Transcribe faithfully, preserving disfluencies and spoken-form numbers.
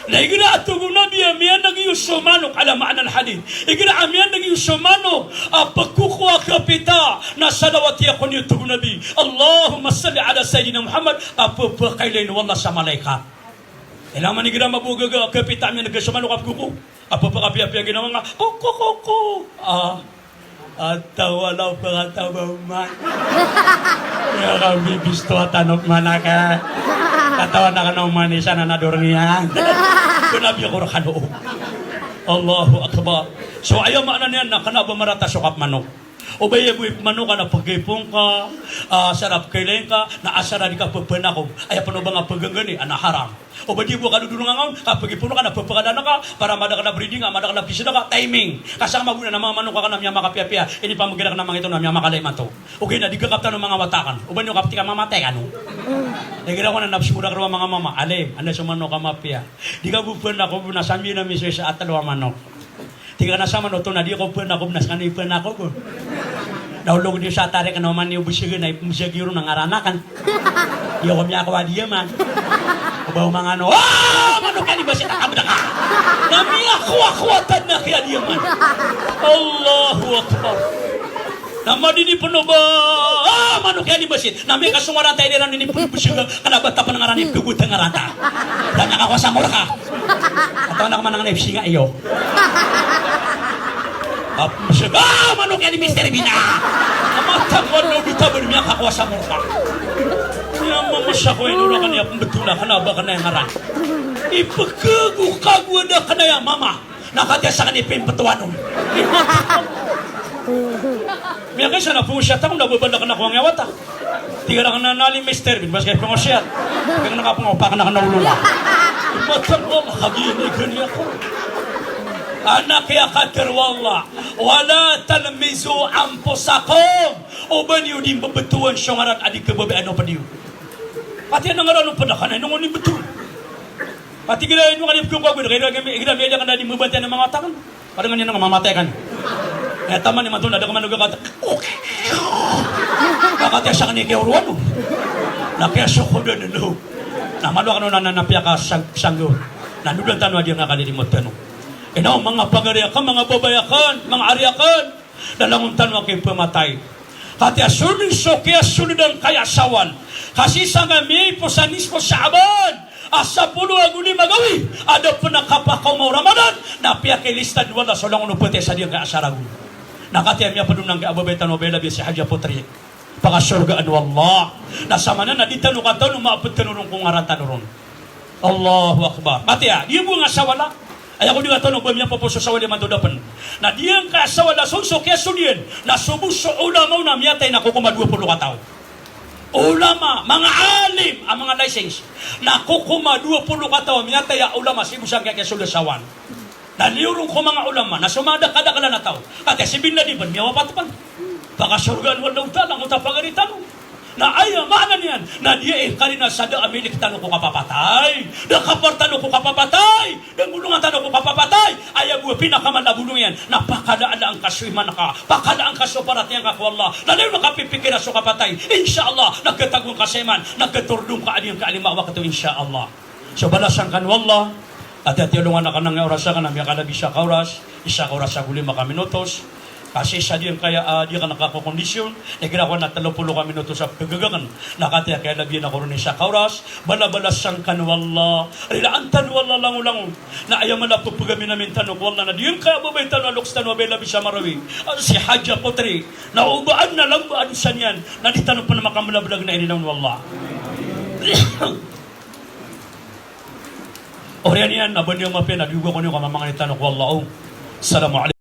Na igira a tig o Nabi a miyaneg iyo so manok, ala ma'na al-hadith. Igira a miyaneg iyo so manok a pkoko a kapita, na salawati ako niyo, tig o Nabi. Allahumma salli ala Sayyidina Muhammad, a pphakailay o Allah sa malaikat. Ilay man igira mabogag a kapita a miyaneg iyo so manok a pkoko. A pphakapiyapiya ginawa nga, koko, koko. Ah. Atawa law pagatawa man. Iya ka bibisto a tanok manaka. Katawa na kano man isa na nador niyan. Kena biya ko rakano. Allahu Akbar. So aya maana niyan na kena ba marata so kapmanok. O ba iya bo ipmanok ka na pagipon ka, ah, asar a pkailay ka, na asar a di ka pphanakob. Aya pn o ba nga pganggani, ana haram. O ba di bo kalodolongan on, ka pagipon ka na pphakadan ka, para madakel a breeding, a madakel a pizda ka, timing. Ka sa ka mabona na manga manok ka na miyamakapiyapiya, inipamgay ka na manga ito na miyamakalay mato. Ogaid na di ka kaptan o manga wata aken. O ba niyo kapti ka mamatay kano. Igira ko na napsmora kano a manga mama, alim, anda so manok a mapiya. Di ka bo pphanakob na sambi na misoy sa atlo a manok. Tig ka na sa manok oto na di ako pphanakob na skano i pphanakob. Na olog niyo sa tarik na oman iyo bsegen na ipmbseg iyo ron na ngaran aken. Iyo ko miyakowa a Diyaman. O ba o mangano, ah, manok iyan i Basit a kabda ka. Na miyakowa-kowa tad na kiya Diyaman. Allahu Akbar. Na madini pn o ba, ah, manok iyan i Basit. Na miyakasong a rata i diran ini pn bseg, kena ba ta pn ngaran i pkagota nga rata. Da miyakakowa sa morka. Atawa na kman a ngana i psinga iyo. Ap-, msga, manok iyan i Mister Bina. Amata ko ano di ta ba di miyakakowa sa morka. Iya mamasa ko ino raken iya pmbtola kena ba kena iya ngaran. Ipkago-kago a da kena iya mama. Na katiya saken i pimptowan on. Miyakaisa na pngosiyat ako na babanda kena ko angiyawata. Tig ka raken na nali Mister Bin, bas ka pngosiyat. Tig ka na kapngopak na kena olo nga. Matang Allah, kagiya na igani ako. Anak iya kater o Allah. Wala talmizu anfusakum. O ba niyo di mbebetowan so ngaran a di kababaan o pd iyo. Pati a ngaran o pd a kena ino ngoni mbetowan. Pati igira ino ngani pkoko ago, igira, igira miyailay ka na di mabantay na manga wata aken. Pati ngani na mamatay ka ni. Eh, taman imanto na da ka maneg a kata. Kakatiya saken i kiyaoroan o. Na kiyasokodan o. Na malo aken o na, na, na piyakasang-, sanggo. Na nodan tano a di nga kalilimot tano. Ino, manga pagari aken, manga babay aken, manga ari aken. Na langon tano a kipamatay. Katiya sold so kiyasold angkaya a Shawwal. Ka sii sangka miyaipos a nisfu Sha'ban a sapolo ago lima gawii a da pn a kapakaoma o Ramadan, na piyakilista o Allah so langon o pati sa diyangkaya a saragon. Na katiya miyapd on angkaya a babay tano a belabi si Hajia Potri. Pakasorgaan o Allah. Na samanan na di tano katano maapd tano ron ko ngaran tano ron. Allahu Akbar. Katiya, di bo nga Shawwal a. Aya ko di katano ba miyapoposo Shawwal imanto da pn. Na diyangkaya a Shawwal a so, so kiyasold iyan. Na so bo so ulama on a miyatay na kokoma dowa polo kataw. Ulama, manga alim, a manga license. Na kokoma dowa polo kataw a miyatay a ulama sii bo sangkaya kiyasold a Shawwal. Na liyo ron ko manga ulama, na so madakadakl a taw. Katiya si Bin Laden pn, miyawapat pn. Pakasorgaan o Allahu Ta'ala angkoto a pagari tano. Na aya maana niyan, na di aya karina sa da a milik tano ko kapapatay. Da kapar tano ko kapapatay. Da ngolongan tano ko kapapatay. Aya bo a pinakamala a bolong iyan, na pakalaala angka so iman ka. Pakalaala angka so paratiyaya ngka ko Allah. Na liyo na kapipikira so kapatay. Insha Allah, na katago ngka sa iman, na katordong ka a di ngka alima wakto, insha Allah. So balasan kano o Allah, ati-ati alongan aken angkaya oras aken a miyakalabi sa kaoras, isa kaoras ago lima ka minutos. Kasi sa diyangkaya, ah, di aken kakokondisyon, igira ko na telo polo ka minutos a pegagaken, na katiya kiyalabiyan ako ron isa kaoras, bala-balasan kano o Allah, rilaan tano o Allah langolangon, na aya mala a pepegaminamin tano ko Allah, na diyangkaya babay tano a loks tano a belabi sa Marawi, ah, si Hajia Potri, na o ba aden a lamba a dosa niyan, na di tano pen makamelabelag na inilaon o Allah. Oriyan iyan, na ba niyo mapiya na di oga ko niyo kamamangni tano ko Allah. Assalamu alaikum.